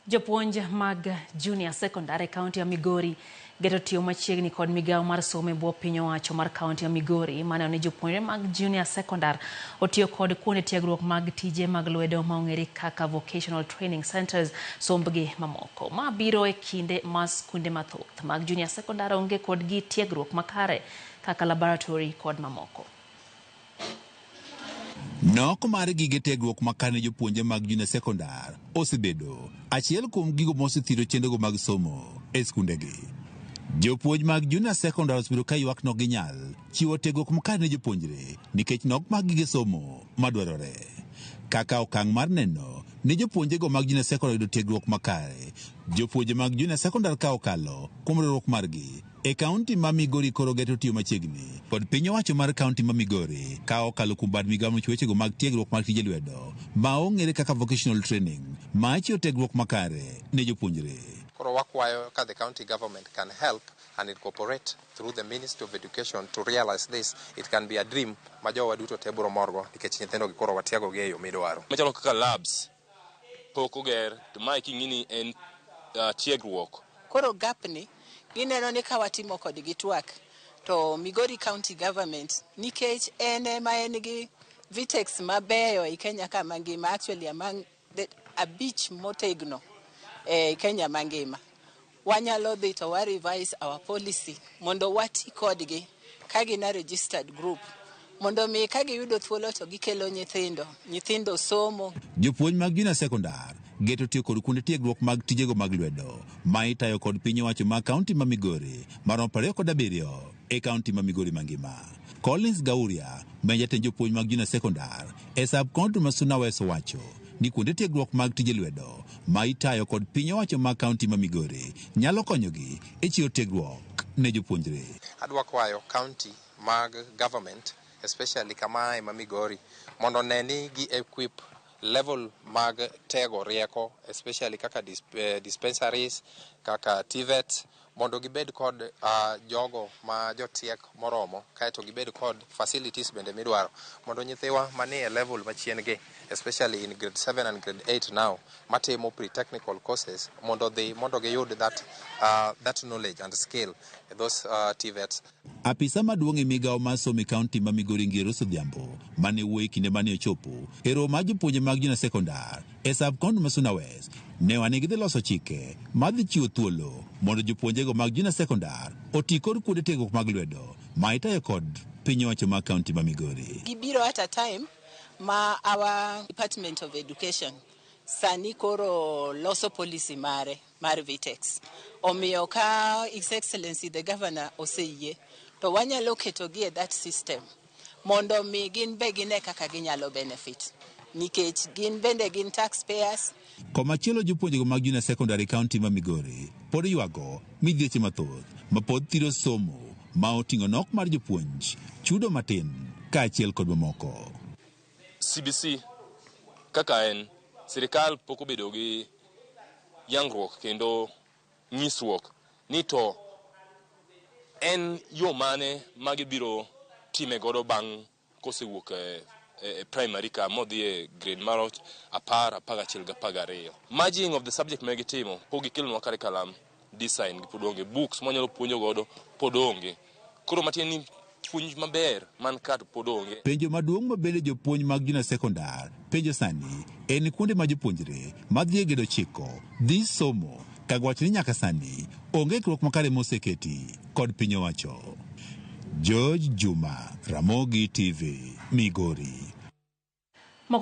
Jopuonj mag junior secondary e kaunti ya Migori geto tiyo machiegni kod migawo mar somo e bwo piny owacho mar kaunti ya Migori maneno ni jopuonjre mag junior secondary otiyo kod kuonde tiegruok mag tije mag lwedo ma ong'ere kaka vocational training centers sombgi mamoko. Ma biro e kinde ma skunde mathoth mag junior secondary onge kod gi tiegruok makare kaka laboratory kod mamoko. Nok mar gige tiegruok makare ne jopuonjre mag junior sekondar osebedo achiel kuom gigo mosethiro chenrogo mag somo e skundegi. Jopuonj mag junior sekondar osebedo ka ywak nok ginyal chiwo tiegruok makare ne jopuonjre nikech nok mag gige somo madwarore. Kaka okang' mar neno ni jopuonjrego mag junior sekondar oyudo tiegruok makare, jopuonje mag junior sekondar ka okalo kuom riwruok margi E kaunti ma Migori koro geto tiyo machiegni kod piny owacho mar kaunti ma Migori ka okalo kuom bad migawo mochiwo wechego mag tiegruok mag tije lwedo ma ong'ere kaka vocational training ma chiwo tiegruok makare ne jopuonjre. Koro wakwayo ka the county government can help and incorporate through the Ministry of Education to realize this, it can be a dream ma jowa duto te biro morgo nikech nyithindo gi koro watiego gi e yo midwaro. Machalo kaka labs pok oger to mae king'i ni en tiegruok. Koro gap ni gineno ni ka watimo kodgi twak to Migori County Government nikech en ema en gi VTECs mabeyo e Kenya ka mangima, actually among the abich motegno e Kenya mangima, wanyalo dhi to wa revise our policy mondo wati kodgi ka gin a registered group mondo mi ka giyudo thuolo to gikelo nyithindo, nyithindo somo. Jopuonj mag junior sekondar geto tiyo kod kuonde tiegruok mag tijego mag lwedo ma itayo kod piny owacho mag kaunti ma Migori maromo 27 e kaunti ma Migori mangima. Collins Gauria ma en jatend jopuonj mag junior sekondar e sub county ma Suna West owacho ni kuonde tiegruok mag tije lwedo ma itayo kod piny owacho mag kaunti ma Migori nyalo konyogi e chiwo tiegruok ne jopuonjre. Adwa kwayo county mag government, especially kamae ma Migori, mondo one ni gi equip level mag tego rieko, especially kaka dispensaries, kaka TVET, mondo gibed kod jogo ma jotiek moromo, kaeto gibed kod facilities bende midwaro mondo nyithiwa manie level machien gi, especially in grade 7 and grade 8 now matimo pre-technical courses, mondo dhi mondo giyud that knowledge and skill, those TVETs. Apisa maduong' e migawo mar somo e kaunti ma Migori Ngero Rose Odhiambo mane wuoyo e kinde mane ochopo e romo mar jopuonje mag junior sekondar e sub county ma Suna West ne wane gidhi loso chike madhi chiwo thuolo mondo jopuonjego mag junior sekondar oti kod kuonde tiegruok mag lwedo ma itayo kod piny owacho mag kaunti ma Migori. Gibiro at a time ma our Department of Education sani koro loso policy mare mar VTECs. Omiyo ka His Excellency the Governor oseyie to wanyalo ketogi e that system mondo mi gin be gine kaka ginyalo benefit nikech gin bende gin taxpayers. Komachielo jopuonjego mag junior secondary kaunti ma Migori pod ywago midhieche mathoth ma pod thiro somo ma oting'o nok mar jopuonj, chudo matin kaachiel kod mamoko. CBC kaka en sirikal pok obedo gi yangruok kendo nyisruok ni to en yo mane ma gibiro time godo bang' kosewuok e primary ka modhi e grade mar 10, 11 gi 12. Merging of the subject ma gitimo pok gikelonwa curriculum design gi pod onge, books mwanyalo puonjo godo pod onge. Koro matiende ni puonj maber man ka to pod onge. Penjo maduong' ma bende jopuonj mag junior sekondar penjo sani en kuonde ma jopuonjre madhi e grade 9 dhi somo ka giwacho ni nyaka sani onge ikruok makare moseketi kod piny owacho. George Juma, Ramogi TV, Migori.